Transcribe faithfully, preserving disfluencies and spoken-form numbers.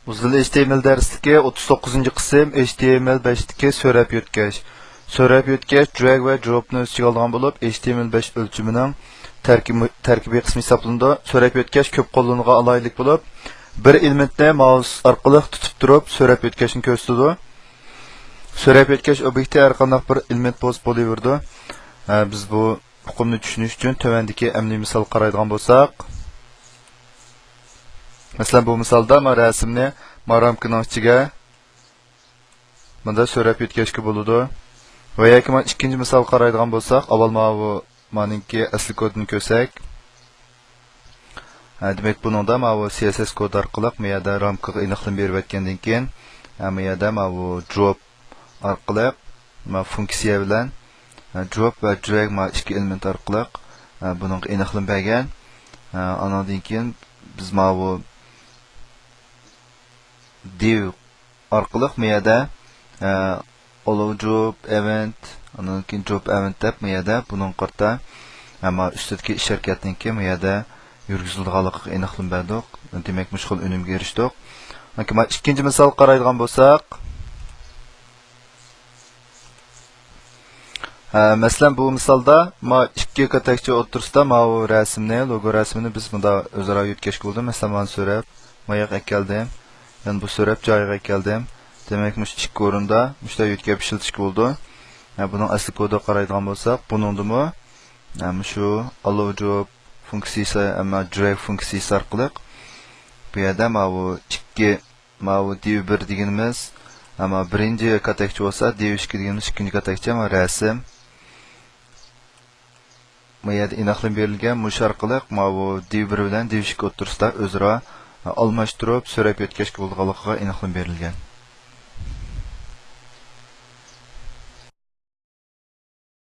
ئۇزۇن H T M L دەرسلىكى، ئوتتۇز توققۇزىنچى قىسىم، H T M L بەشتىكى سۆرەپ يۆتكەش. سۆرەپ يۆتكەش drag ۋە dropنى ئۆز ئىچىگە ئالغان بولۇپ، H T M L بەش ئۆلچىمىنىڭ تەركىبى، تەركىبىي قىسمى ھېسابلىنىدۇ. سۆرەپ يۆتكەش كۆپ قوللىنىلغان ئالاھىدىلىك بولۇپ، بىر ئېلېمېنتنى مائۇس ئارقىلىق تۇتۇپ تۇرۇپ سۆرەپ يۆتكەشنى كۆرسىتىدۇ. سۆرەپ يۆتكەش ئوبيېكتى ھەر قانداق بىر ئېلېمېنت بولسا بولۇۋېرىدۇ. ھە، بىز بۇ ئۇقۇمنى چۈشىنىش ئۈچۈن تۆۋەندىكى ئەمەلىي مىسالغا قارايدىغان بولساق، مەسىلەن، بۇ مىسالدا ما رەسىمنى ما رامكىنىڭ ئىچىگە مۇنداق سۆرەپ يۆتكەشكە بولىدۇ. ۋە ياكى ما ئىككىنچى مىسالغا قارايدىغان بولساق، ئاۋۋال ماۋۇ مانىڭكى ئەسلى كودىنى كۆرسەك. ھە، دېمەك، بۇنىڭدا ماۋۇ C S S كود ئارقىلىق ما يەردە رامكىغا ئېنىقلىما بېرىۋەتكەندىن كېيىن، ھە، ما يەردە ماۋۇ drop ئارقىلىق، ما فۇنكسىيە بىلەن، ھە، drop ۋە drag ما ئىككى ئېلېمېنت ئارقىلىق، ھە، بۇنىڭغا ئېنىقلىما بەرگەن. ھە، ئانىڭدىن كېيىن بىز ماۋۇ div ئارقىلىق ما يەردە، ئە، allow drop event، ئاندىن كېيىن drop event دەپ ما يەردە بۇنىڭغا قارىتا، ئەمما ئۈستىدىكى ئىش ھەرىكەتنىڭكى ما يەردە يۈرگۈزۈلىدىغانلىقىغا ئېنىقلىما بەردۇق. دېمەك، مۇشۇ خىل ئۈنۈمگە ئېرىشتۇق. ئاندىن كېيىن ما ئىككىنچى مىسالغا قارايدىغان بولساق، ھە، مەسىلەن، بۇ مىسالدا ما ئىككى كاتەكچە ئوتتۇرىسىدا ماۋۇ رەسىمنى، لوگو رەسىمىنى بىز مۇندا ئۆزئارا يۆتكەشكە بولىدۇ. مەسىلەن، مانا سۆرەپ، ماياق ئەكەلدىم. يەنە بۇ سۆرەپ جايىغا ئەكەلدىم. دېمەك، مۇشۇ ئىككى ئورۇندا مۇشۇنداق يۆتكەپ ئىشلىتىشكە بولىدۇ. ھە، بۇنىڭ ئەسلى كودىغا قارايدىغان بولساق، بۇنىڭدىمۇ، ھە، مۇشۇ allow drop فۇنكسىيىسى، ئەمما drag فۇنكسىيىسى ئارقىلىق بۇ يەردە ماۋۇ ئىككى ماۋۇ div بىر دېگىنىمىز، ئەمما بىرىنچى كاتەكچە بولسا، div ئىككى دېگىنىمىز ئىككىنچى كاتەكچە، مانا رەسىم. ما يەردە ئېنىقلىما بېرىلگەن، مۇشۇ ئارقىلىق ماۋۇ div بىر بىلەن div ئىككى ئوتتۇرىسىدا ئۆزئارا ئالماشتۇرۇپ، سۆرەپ يۆتكەشكە بولىدىغانلىقىغا ئېنىقلىما بېرىلگەن.